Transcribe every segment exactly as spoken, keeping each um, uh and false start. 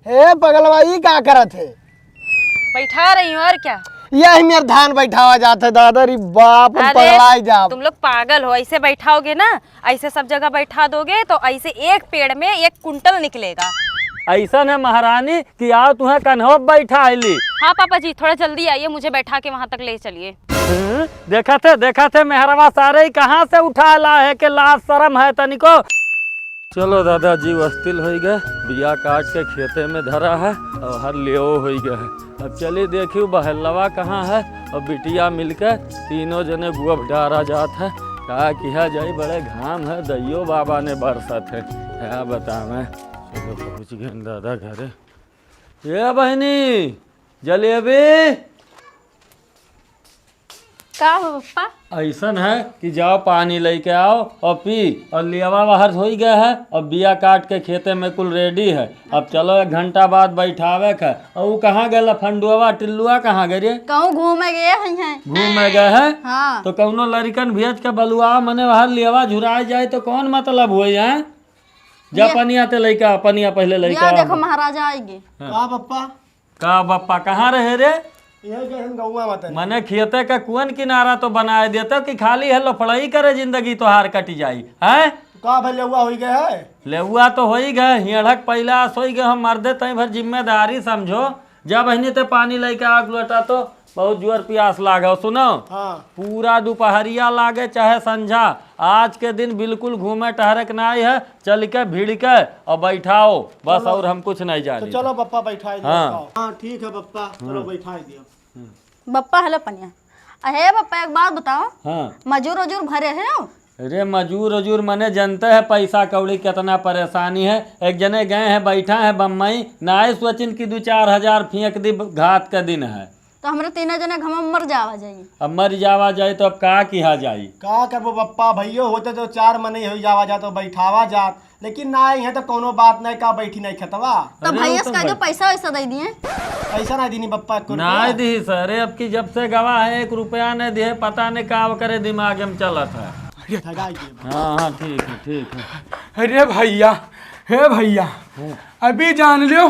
ए पगलवा, ई का करत है? बैठा रही हूँ, और क्या? यही मेर धान बैठावा जात है दादा, रे बाप, हम अरे, पगलाई जाब। तुम लोग पागल हो, ऐसे बैठाओगे ना, ऐसे सब जगह बैठा दोगे तो ऐसे एक पेड़ में एक कुंटल निकलेगा। ऐसन है महारानी कि आओ तुहें कन्हो बैठा ली। हाँ पापा जी, थोड़ा जल्दी आइए, मुझे बैठा के वहां तक ले चलिए। हम्म, देखा थे, देखा थे मेहरवा सारे ही कहाँ से उठा ला है कि लाज शरम है तनिको। चलो दादा, जीव अस्थिल होई गए, बिया काट के खेते में धरा है और हर लेओ होई गए है। अब चली देखियो बहलवा कहाँ है और बिटिया मिलके तीनों जने गोभ डारा जात है। का किहा जाई, बड़े घाम है, दइयो बाबा ने बरसत है। क्या बतावें। चलो पहुँच गए दादा घरे। ए बहिनी, जलेबी। का हो पप्पा? ऐसन है कि जाओ पानी लेके आओ और पी, और लेवा बाहर होई गया है और बिया काट के खेते में कुल रेडी है। अब चलो एक घंटा बाद बैठावे के। और वो कहाँ गए लफंडुआ, टिल्लुआ कहाँ गए रे? कहूँ घूमे गए हैं, हैं। घूमे गए हैं? हाँ। तो कौनो लड़िकन भेज के बलुआ मने बाहर लेवा झुराए जाए तो कौन मतलब होई है? जा ये पनिया ते लइका, पनिया पहले लइका। या देखो महाराजा आइगे। हाँ। का पप्पा? का बप्पा, कहाँ रहे रे? ये जो हम गौवा में तनी। मने खेते का कुअन किनारा तो बनाए देते कि खाली है लफड़ाई करे जिंदगी तोहार कट जाई, हैं? का भाई लेउआ होई गए है? लेउआ तो होई गए, हियढ़क पैलास होई गए, हम मर्दे तई भर जिम्मेदारी समझो। जा बहिनी ते पानी लेके आग लोटा तो बहुत जोर प्यास लागे। सुनो, हाँ। पूरा दोपहरिया लागे चाहे संझा, आज के दिन बिल्कुल घूमे टहरे के नाई है, चल के भिड़ के और बैठाओ बस, चलो। और हम कुछ नहीं तो जानी। चलो बप्पा बैठाई दियो, हाँ। हाँ, ठीक है बप्पा, चलो हाँ। बैठाई दियो। बप्पा, हेलो पनिया। अहे बप्पा, एक बात बताओ। हाँ। मजूर उजूर भरे हैं? अरे मजूर उजूर मने जनते है पैसा कौड़ी कितना परेशानी है। एक जने गए हैं, बैठा है बम्बई, नाई सोचिन कि दो चार हजार फेंक दी, घात का दिन है। तो हमरे तीनों जने घमा मर जावा जाई। अब मर जावा जाई तो अब का किहा जाई? का करबो बप्पा, भइयो होते तो चार मनई होई जावा जात तो बैठावा जात, लेकिन ना आई है तो कोनो बात नहीं, का बैठी नहीं खेतवा। तो अरे भैया वो तो से कह दो भाई। पैसा वैसा दे दिए। पैसा नहीं दीनी बप्पा, एको नाय रुपया। दी सर, अब की जब से गवा है एक रुपया नहीं दिए, पता नहीं का ओकरे दिमाग में चलत है। ठगाई दिए। हाँ, हाँ, ठीक है, ठीक है। अरे भैया, हे भैया, हाँ। अभी जान लियो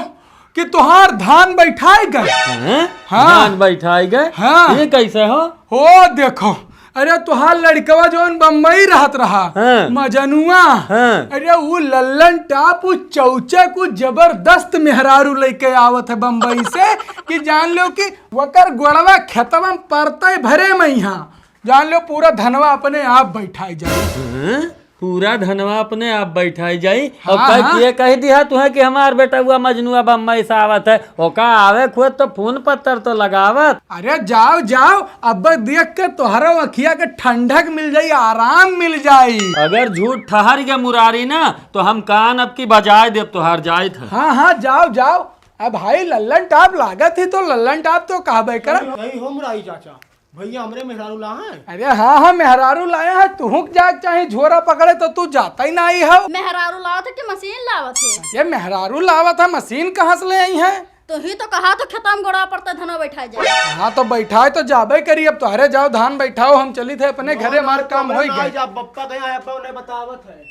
कि तोहार धान बैठाए गए। हैं? हाँ। धान बैठाए गए? हाँ। ये कैसे हो? हो देखो, अरे तोहार लड़कवा जौन बम्बई रहत रहा, हाँ। मजनुआ, हाँ। अरे उ लल्लन टाप, उ चौचक, उ जबरदस्त मेहरारू लेके आवत है बम्बई से कि जान लो कि वकर गोड़वा खेतवा में परते भरे में यहाँ, जान लो पूरा धनवा अपने आप बैठाए जाए। हाँ? पूरा धनवा अपने आप बैठाई जाई। और हाँ, कह हाँ। के कह दिया तुहे कि हमार बेटउआ मजनुआ बम्बई से आवत है, ओका आवे खुद तो फोन पत्तर तो लगावत। अरे जाओ, जाओ, अब देख के तोहरा अखिया के ठंडक मिल जाई, आराम मिल जाई। अगर झूठ ठहर गए मुरारी ना, तो हम कान अब की बजाए देब तोहार जाइत है। हाँ, हाँ, जाओ, जाओ। अब भाई लल्लन टाप लागत ही तो लल्लन टाप तो कहबे कर। नहीं, नहीं, हम राई चाचा। भैया, हमरे मेहरारू ला हैं। अरे हाँ, हाँ, मेहरारू लाया है, तुहूँ के जाए के चाही, झोरा पकड़े तो तू जाता ही नाई हो। मेहरारू लावत है कि मशीन लावत है? अरे मेहरारू लावत है, मशीन कहाँ से ले आई है? तो ही तो कहा तो खेतवा में गोड़ा पड़ता धनवा बैठाए जाए। हाँ, तो बैठाए तो जाबे करी, अब तोहरे जाओ धान बैठाओ, हम चली थे अपने घरे, मार काम होई गए। जा बप्पा गया है, अपा उन्हें बतावत है।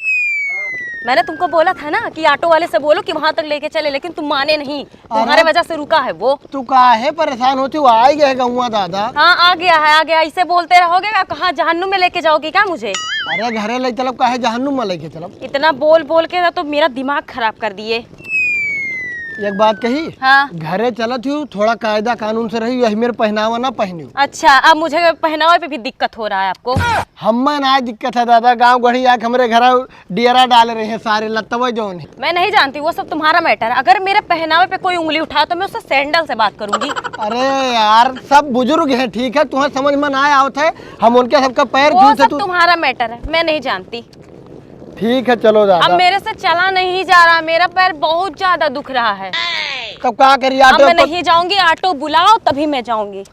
मैंने तुमको बोला था ना कि ऑटो वाले से बोलो कि वहां तक लेके चले, लेकिन तुम माने नहीं। तुम्हारे अरे। वजह से रुका है वो। तू काहे परेशान होती हो? आ ही गए गौवा दादा। हाँ, आ गया है, आ गया। ऐसे बोलते रहोगे क्या? कहाँ जहन्नुम में लेके जाओगे क्या मुझे? अरे घरे ले चलब, काहे जहन्नुम में लेके चलब? इतना बोल बोल के तो मेरा दिमाग खराब कर दिए। एक बात कही? हाँ। घरे चलत हूँ, थोड़ा कायदा कानून से रही, यही मेरे पहनावा ना पहनियो। अच्छा, अब मुझे पहनावे पे भी दिक्कत हो रहा है आपको? हम्मे ना दिक्कत है दादा, गाँव गढ़ी आके हमरे घर डियरा डाल रहे हैं सारे लत्तवे जौन है। मैं नहीं जानती, वो सब तुम्हारा मैटर है। अगर मेरे पहनावे पे कोई उंगली उठाए तो मैं उससे सैंडल से बात करूंगी। अरे यार, सब बुजुर्ग हैं, ठीक है, तुम्हें समझ में ना आवत है, हम उनके सबका पैर वो छूते सब तू तुम्हारा मैटर है, मैं नहीं जानती। ठीक है, चलो अब दादा। मेरे से चला नहीं जा रहा, मेरा पैर बहुत ज्यादा दुख रहा है। तब का करी, अब ऑटो मैं को नहीं जाऊंगी, ऑटो बुलाओ तभी मैं जाऊंगी।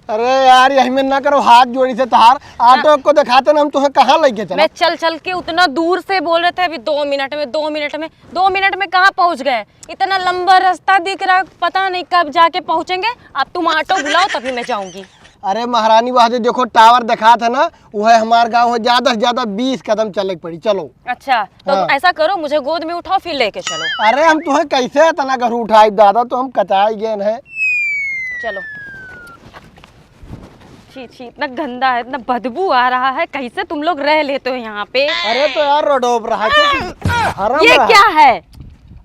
अरे यार, यही में ना करो, हाथ जोड़ी से तहार। ऑटो को दिखाते ना, हम तुम्हें कहाँ लेके चला? मैं चल चल के उतना दूर से बोल रहे थे, अभी दो मिनट में, दो मिनट में, दो मिनट में कहाँ पहुँच गए? इतना लंबा रास्ता दिख रहा है, पता नहीं कब जाके पहुँचेंगे। अब तुम ऑटो बुलाओ तभी मैं जाऊंगी। अरे महारानी, वह जो देखो टावर देखात है ना, वह हमार गाँव है, ज्यादा से ज्यादा बीस कदम चले के पड़ी। चलो। अच्छा, तो हाँ। ऐसा करो, मुझे गोद में उठाओ, फिर लेके चलो। अरे हम तुहे कैसे इतना घर उठाई दादा, तो हम कचाई गए हैं। चलो। छी, छी, इतना गंदा है, इतना बदबू आ रहा है, कैसे तुम लोग रह लेते हो यहाँ पे? अरे तो यार, रोडोप रहा है, क्यों? हरम ये रहा। क्या है?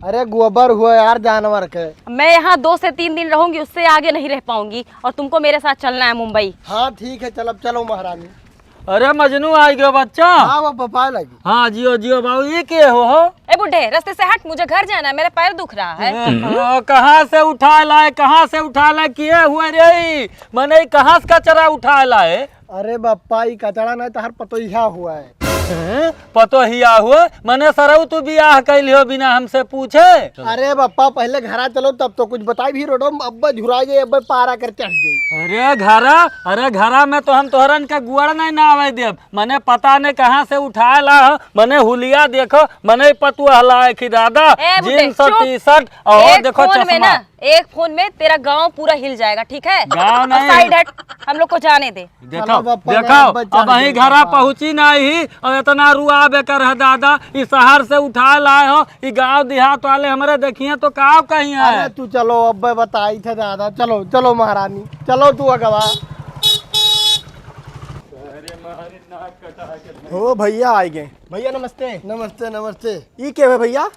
अरे गोबर हुआ यार जानवर के। मैं यहाँ दो से तीन दिन रहूंगी, उससे आगे नहीं रह पाऊंगी, और तुमको मेरे साथ चलना है मुंबई। हाँ ठीक है, चलो, चलो महारानी। अरे मजनू आई गयो बच्चा। हाँ, वो पपाए लगी। हाँ, जियो, जियो बाबू, ये के हो, हो? ए बूढ़े, रास्ते से हट, मुझे घर जाना है, मेरा पैर दुख रहा है। ए, ओ, कहाँ से उठाए लाए, कहाँ से उठाए लाए, किए हुए रे? मने कहाँ से कचरा उठाए लाए? अरे बप्पा, ई कचरा नहीं, तोहर पतोहिया हुआ है। हैं? पतोहिया हुआ? मने सरऊ तू बियाह कैली हो बिना हमसे पूछे? अरे बप्पा, पहले घरा चलो, तब तो कुछ बताई भी, रोडो में अब्बे झुरा जाए, अब्बे पारा कर चढ़ जाए। अरे घरा, अरे घरा में तो हम तोहरन के गुआर नहीं ना आवे देब। मने पता नहीं कहाँ से उठाए ला हो, मने हुलिया देखो, मने पतुआ लाए की दादा, ए, बुड्ढे, जींस और चुप। टी शर्ट और एक देखो फोन में चश्मा। ना, एक फोन में तेरा गांव पूरा हिल जाएगा, ठीक है? गांव और नहीं। साइड हट, हम लोग को जाने दे। देखो, चलो, बप्पा, देखो, बच्चा अब वही नहीं घरा बप्पा। पहुँची नहीं और इतना रुआब कर है दादा, इस शहर से उठा लाए हो, ई गांव देहात वाले हमरे देखिए तो का कही है? अरे तू चलो, अब बताई थे दादा, चलो, चलो महारानी, चलो तू अगवा। हो भैया, आ गए। भैया नमस्ते। नमस्ते, नमस्ते। ई के है भैया?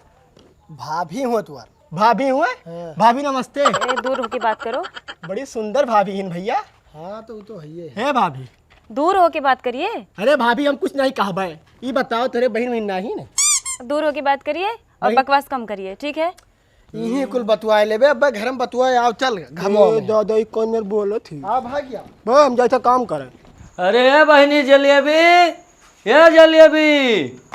भाभी हुआ तुआर। भाभी हुए? हाँ। भाभी नमस्ते। ए, दूर होके बात करो। बड़ी सुंदर भाभी हिन भैया। हाँ, तो वो तो है ही है। हे भाभी। दूर होके बात करिए। अरे भाभी, हम कुछ नहीं कहबे। ई बताओ, तेरे बहिन वहिन नहीं न? दूर होके बात करिए और बहिन बकवास कम करिए, ठीक है? इही कुल बतुआए लेबे, अब घर में बतुआए, आओ चल, घमो ए, में। दादा, ई कौन मेर बोलत ही? आ भागिया। बे, हम जाइथे काम करे। अरे ए बहिनी जलेबी, ए जलेबी।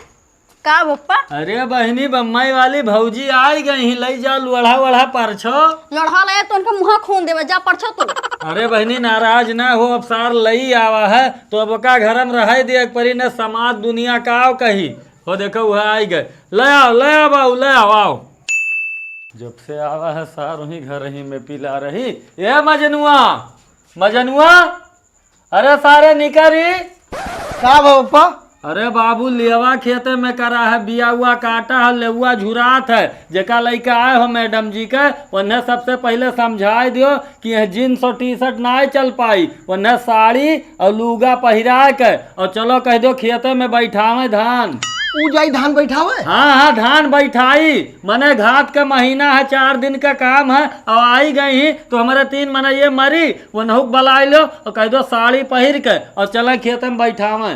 का बप्पा? अरे बहिनी, बम्बई वाली भौजी आई गई ही, लई जा लोढ़ा वोढ़ा परछो। लोढ़ा ले तो उनका मुँह खून देवे, जा परछो तू। अरे बहिनी, नाराज ना हो, अब सार लई आवा है, तो अब ओका घर में रहे दे एक परी, न समाज दुनिया का आओ कही। हो देखो, वह आई गए। ले आओ, ले आओ बाऊ, ले आओ, आओ। जब से आवा है सार, वहीं घर ही में पिला रही। ए मजनुआ, मजनुआ, अरे सारे निकरी। का भा पप्पा? अरे बाबू, लेवा खेते में करा है, बिया उआ काटा है, लेउआ झुरात है। जेका लइका आए हो मैडम जी के, उन्हें सबसे पहिले समझाए दियो कि यह जींस और टी शर्ट नाहीं चल पाई, उन्हें साड़ी और लूगा पहिराए के, और चलो कह दो खेते में बैठावे धान। ऊ जाई धान बैठावे? हाँ, हाँ, धान बैठाई। मने घात का महीना है, चार दिन का काम है, और आई गई ही तो हमारे तीन मनइये मरी, वनहुक बलाई लो और कह दो साड़ी पहिर के और चला खेत में बैठावे।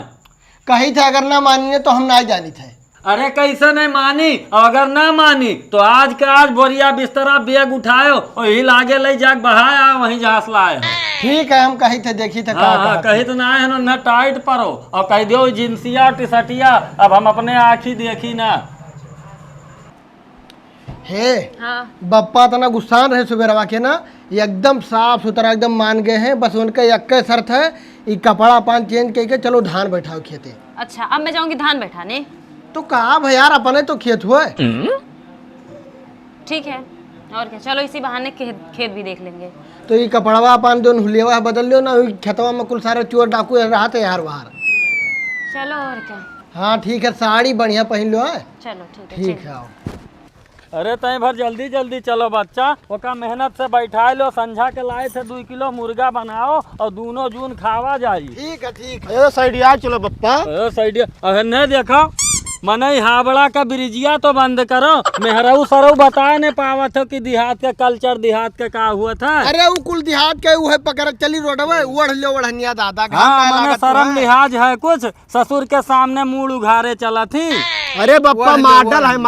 कही थे अगर ना मानी ने तो हम ना जानी थे। अरे कैसे नहीं मानी, और अगर ना मानी तो आज के आज बोरिया बिस्तरा बैग उठायो और यही लागे ले जाके बहाए आ वहीं जहाँ से लाए हो। ठीक है, हम कही थे, देखी थे हाँ, का हाँ, कहत कही है। तो ना है ना, ना टाइट परो और कह दियो जिंसिया टी शर्टिया अब हम अपने आँखी देखी ना। हे, हाँ। बप्पा इतना गुस्सान रहे सुबेरवा के ना, एकदम साफ सुथरा, एकदम मान गए हैं। बस उनके यक्के शर्त है, ई कपड़ा पान चेंज करके चलो धान बैठाओ खेते। अच्छा, अब मैं जाऊंगी धान बैठाने। तो का भैया, अपने तो खेत हुए। ठीक है, और क्या, चलो इसी बहाने खेत, खेत भी देख लेंगे। तो ई कपड़वा पान जोन हुलियवा है बदल लियो ना, ई खेतवा में कुल सारे चोर डाकू रहते यार बाहर। चलो और क्या। हाँ ठीक है, साड़ी बढ़िया पहन लो है। चलो ठीक है, ठीक चलो। है, आओ। अरे तय भर जल्दी जल्दी चलो बच्चा, ओका मेहनत से बैठा लो। संझा के लाए थे दुई किलो मुर्गा बनाओ और दोनों जून खावा जाई। ठीक है, ठीक है। अरे साइडिया चलो बप्पा। अरे साइडिया, अरे नहीं देखो, मनई हावड़ा का ब्रिजिया तो बंद करो। मेहरऊ सरऊ बताए नहीं पावत हो कि देहात के कल्चर, देहात के का हुआ था। अरे उ कुल देहात के उहे पकड़ चली रोडवे, ओढ़ लो ओढ़निया दादा, घाम हाँ, नहीं मने लागत शर्म है। लिहाज है कुछ, ससुर के सामने मूड़ उघारे चलत ही। अरे बप्पा, ओढ़ लो, मॉडल ओढ़ है, लो।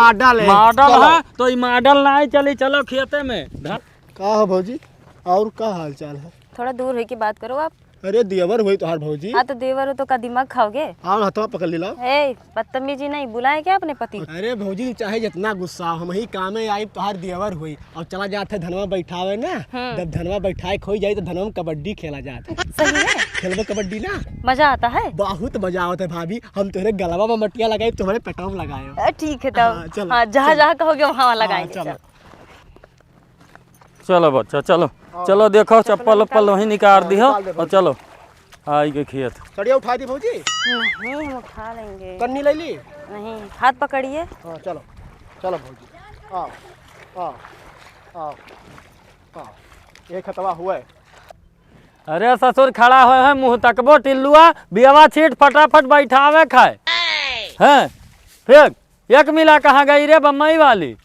मॉडल चलो। है, तो ई मॉडल नाहीं चली, चलो खेते में। ध- का हो भौजी, और का हाल चाल है? थोड़ा दूर होके बात करो आप। अरे देवर हुई तोहार भौजी। हाँ, तो देवर हो तो का दिमाग खाओगे? आओ, हथवा पकड़ ली, लाओ। ए, बदतमीजी नहीं, बुलाए क्या अपने पति? अरे भौजी, चाहे जितना गुस्सा हो, हम ही कामे आई, तोहार देवर हुई। और चला जात है धनवा बैठावे ना, हम्म। जब धनवा बैठाए के हो जाई तो धनवा में कबड्डी खेला जात है। सही में? खेलबो कबड्डी ना? मजा आता है? बहुत मजा आवत है भाभी, हम तोहरे गलवा में मटिया लगाई, तोहरे पेटवा में लगाए। अ, ठीक है तब। हाँ, चलो, हाँ, जहाँ चलो। जहाँ कहोगे वहाँ वहाँ हाँ, लगाएंगे, चलो। चलो। चलो बच्चा, चलो। हाँ। चलो, देखो, चप्पल चप्पल उप्पल निकाल वहीं निकाल हाँ, दिहो निकाल दे और भौजी। चलो। आई के खेत। सड़िया उठा दी भौजी? नहीं, हम उठा लेंगे। कन्नी ले ली? नहीं, हाथ पकड़िए। हाँ, चलो, चलो भौजी, आओ, आओ, आओ, आओ, ये खतवा हुआ है। अरे ससुर, खड़ा होए है, मुँह तकबो टिल्लुआ, बियवा छीट फटाफट बैठावे खाए। हैं? फेंक। एक मिला कहाँ गई रे बम्मई वाली?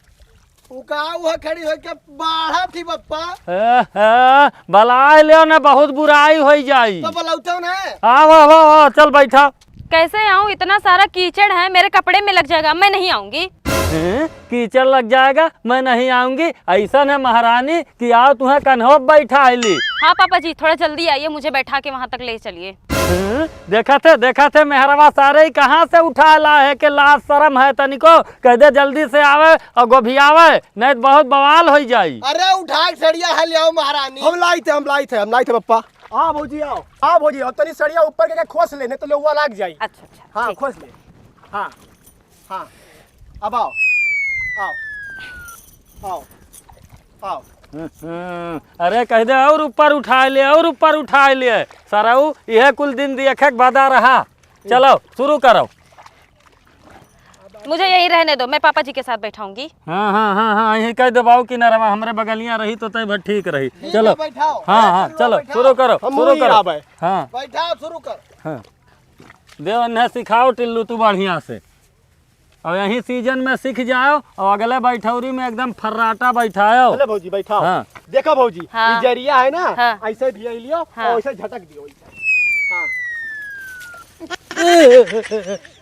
उ का उहे खड़ी होइके बाढ़त ही बप्पा। ए, ए, बलाए लेव ना, बहुत बुराई होई जाई। तो बलौते ना। आव, आव, आव, आव, चल बैठा। कैसे आऊं? इतना सारा कीचड़ है, मेरे कपड़े में लग जाएगा, मैं नहीं आऊंगी। हैं? कीचड़ लग जाएगा, मैं नहीं आऊंगी। ऐसन है महारानी कि आओ तुहें कन्हो बैठाइली। हाँ पापा जी, थोड़ा जल्दी आइए, मुझे बैठा के वहाँ तक ले चलिए। हम्म, देखत है, देखत है, मेहरवा सारे ही कहाँ से उठा ला है कि लाज शरम है तनिको? कह दे जल्दी से आवे और गोभियावे, नहीं तो बहुत बवाल होई जाई। अरे उठा के सड़िया है, ले आओ महारानी। हम लाइत है, हम लाइत है, हम लाइत है पप्पा। हाँ भौजी आओ, हाँ भौजी आओ, तनी सड़िया ऊपर के खोस ले, नहीं तो लेउआ लाग जाई। अच्छा, अच्छा, हाँ, ठीक। खोस ले। हाँ, हाँ, अब आओ, आओ, आओ, आओ। हम्म, अरे कह दे और ऊपर उठा ले, और ऊपर उठा ले। सरऊ, यह कुल दिन देखे के बदा रहा। चलो, शुरू करो। मुझे यहीं रहने दो, मैं पापा जी के साथ बैठाऊंगी। हाँ, हाँ, हाँ, हाँ, यहीं कह दे बाबू किनारा में, हमरे बगलियाँ रही तो तय भर ठीक रही। ठीक चलो। है, बैठाओ। हाँ, हाँ, बैठाओ, चलो, बैठाओ। शुरू करो, हम शुरू वहीं करो। आवे। हाँ। बैठाओ, शुरू कर। हाँ। देव, इन्हें सिखाओ टिल्लू तू बढ़िया से। अब यही सीजन में सीख जाओ और अगले बैठौरी में एकदम फर्राटा बैठाओ। चलो भौजी, बैठाओ। हाँ। देखो भौजी, हाँ। ई जरिया है ना, हाँ। ऐसे भिया लियो हाँ। और ऐसे झटक दियो। हाँ।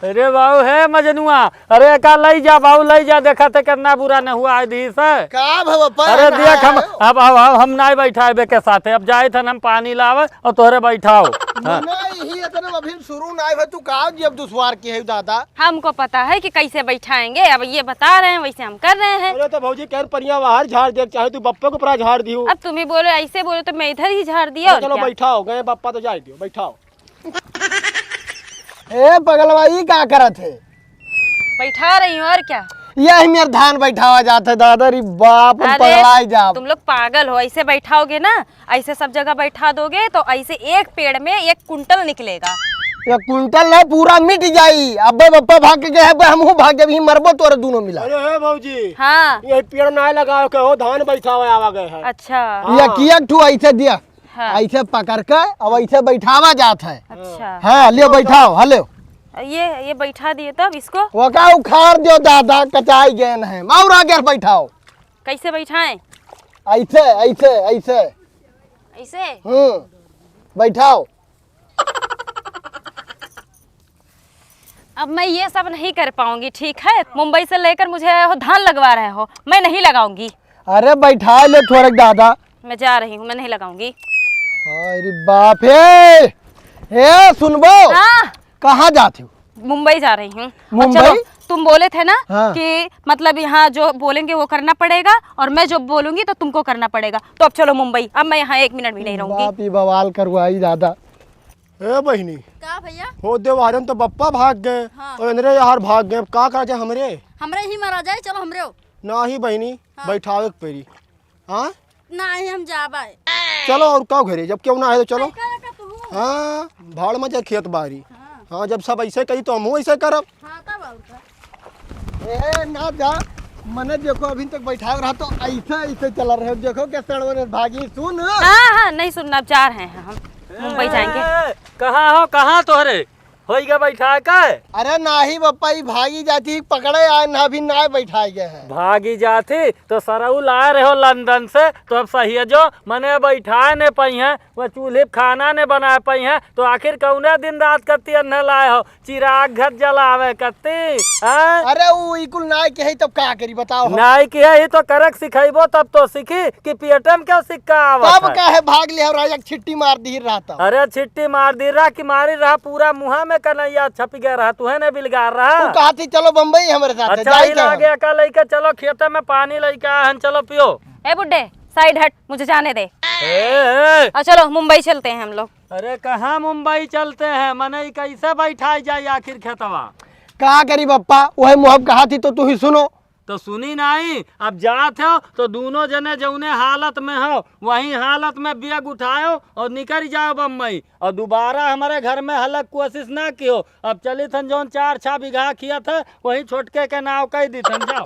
अरे बाबू, हे मजनुआ, अरे एका लई जा बाबू, लई जा, देखा थे कितना बुरा न हुआ है दी से। का भवा, पर अरे ना देख हम, आयो। अब, अब, अब हम नाई बैठाए बे के साथे, अब जाए थन हम पानी लावे और तोहरे बैठाओ। हाँ। नहीं, ही इतने अभी शुरू नाई भा, तू का जब दुश्वार की है दादा? हमको पता है कि कैसे बैठाएंगे, अब ये बता रहे हैं, वैसे हम कर रहे हैं। अरे तो भौजी, कह परिया बाहर झाड़ दे, चाहे तू बप्पे को परा झाड़ दियो। अब तुम ही बोलो, ऐसे बोलो तो मैं इधर ही झाड़ दिया, अरे और चलो क्या? बैठाओ, गए बप्पा तो जाए दियो, बैठाओ। ए पगलवा, ई का करत है? बैठा रही हूँ, और क्या? यही मेर धान बैठावा जात है, दादा रे बाप, हम अरे, पगलाई जाब। तुम लोग पागल हो, ऐसे बैठाओगे ना, ऐसे सब जगह बैठा दोगे तो ऐसे एक पेड़ में एक कुंटल निकलेगा। एक कुंटल ना, पूरा मिट जाई। अबे बप्पा भाग के गए, अबे हमहू भाग जब ही मरबो तोरे दोनों मिला। अरे हे भौजी, हाँ। ये पेड़ ना लगाओ के हो, धान बैठावा आवा गए है। अच्छा। हाँ। ये किया ठू ऐसे दिया। हाँ। ऐसे पकड़ के अब ऐसे बैठावा जात है। अच्छा। हाँ, लियो बैठाओ, हाँ, लियो। ये, ये बैठा दिए तब इसको? वका उखाड़ दियो दादा, कचाई गए हैं। और आगे बैठाओ। कैसे बैठाएं? ऐसे, ऐसे, ऐसे। ऐसे? हम्म, बैठाओ। अब मैं ये सब नहीं कर पाऊंगी, ठीक है? मुंबई से लेकर मुझे आए हो, धान लगवा रहे हो, मैं नहीं लगाऊंगी। अरे बैठा ले थोड़े दादा। मैं जा रही हूँ, मैं नहीं लगाऊंगी। अरे बाप रे, ए सुनबो? हाँ। कहाँ जात हो? मुंबई जा रही हूँ। और मुंबई? चलो, तुम बोले थे ना हाँ। कि मतलब यहाँ जो बोलेंगे वो करना पड़ेगा और मैं जो बोलूंगी तो तुमको करना पड़ेगा। तो अब चलो मुंबई, अब मैं यहाँ एक मिनट भी नहीं रहूंगी। बाप, ई बवाल करवाई दादा। ए बहिनी, का भैया? हो देवारन तो बप्पा भाग गए हाँ। और इनरे यार भाग गए, अब का करा जाए हमरे? हमरे ही मरा जाए, चलो हमरे हो। नाही बहिनी, हाँ। बैठावे के पड़ी। हाँ? नाही, हम जाबे। चलो और का घरे, जब केहू ना आए तो चलो। ऐका, ऐका तू। हाँ, भाड़ में जाए खेत बारी। हाँ। हाँ, जब सब ऐसे कही तो हमहू ऐसे करब। हाँ, तब और का। ए, ना जा, मने देखो अभी तक बैठा रहा तो ऐसे, ऐसे चला रहे हो। देखो कैसे सड़वन भागी, सुन। हाँ, हाँ, नहीं सुनना, अब जा रहे हैं हम, मुंबई जाएंगे। ए, कहाँ हो, कहाँ तोहरे? होई गया बैठा के? अरे नाही बप्पा, ई भागी जाती, पकड़े आए ना, अभी ना बैठाए गए हैं। भागी जाती तो सरऊ लाए रहे हो लंदन से, तो अब सही है जो मने बैठाए ने पाई हैं, वह चूल्हे पे खाना ने बनाए पाई हैं, तो आखिर कौने दिन रात कत्ती अन्ने लाए हो, चिराग घर जलावे कत्ती, हैं? अरे उ ई कुल नाई के है, तब का करी बताओ हम? नाई के है, ही तो करक सिखैबो तब तो सीखी कि पेटे में क्यों सिक्का आवत तब है। काहे भाग ले हो राजा, छिट्टी मार दी रहा तब। अरे छिट्टी मार दी रहा कि मारी रहा, पूरा मुहा में कन्हैया छपि गया रहा, तुहे ने बिलगार रहा। तू कहा थी चलो बम्बई हमारे साथ, अच्छा, जाई ही क्या लागे हम? का लइके चलो खेते में पानी लइके आए हन, चलो पियो। ए बुड्ढे, साइड हट, मुझे जाने दे। ए, ए। और चलो मुंबई चलते हैं हम लोग। अरे कहाँ मुंबई चलते हैं, मने ई कैसे बैठाई जाई आखिर खेतवा? का करी बप्पा, वही मुहब कहा थी तो तू ही सुनो। तो सुनी नाहीं, अब जात हो तो दूनों जने जौने हालत में हो, वही हालत में बैग उठायो और निकरि जाओ बम्बई, और दुबारा हमरे घर में हलक कोसिस ना किहो। अब चलित हन, जौन चार छह बीघा खेत है, वही छोटके के नाव कइ दित हन, जाओ।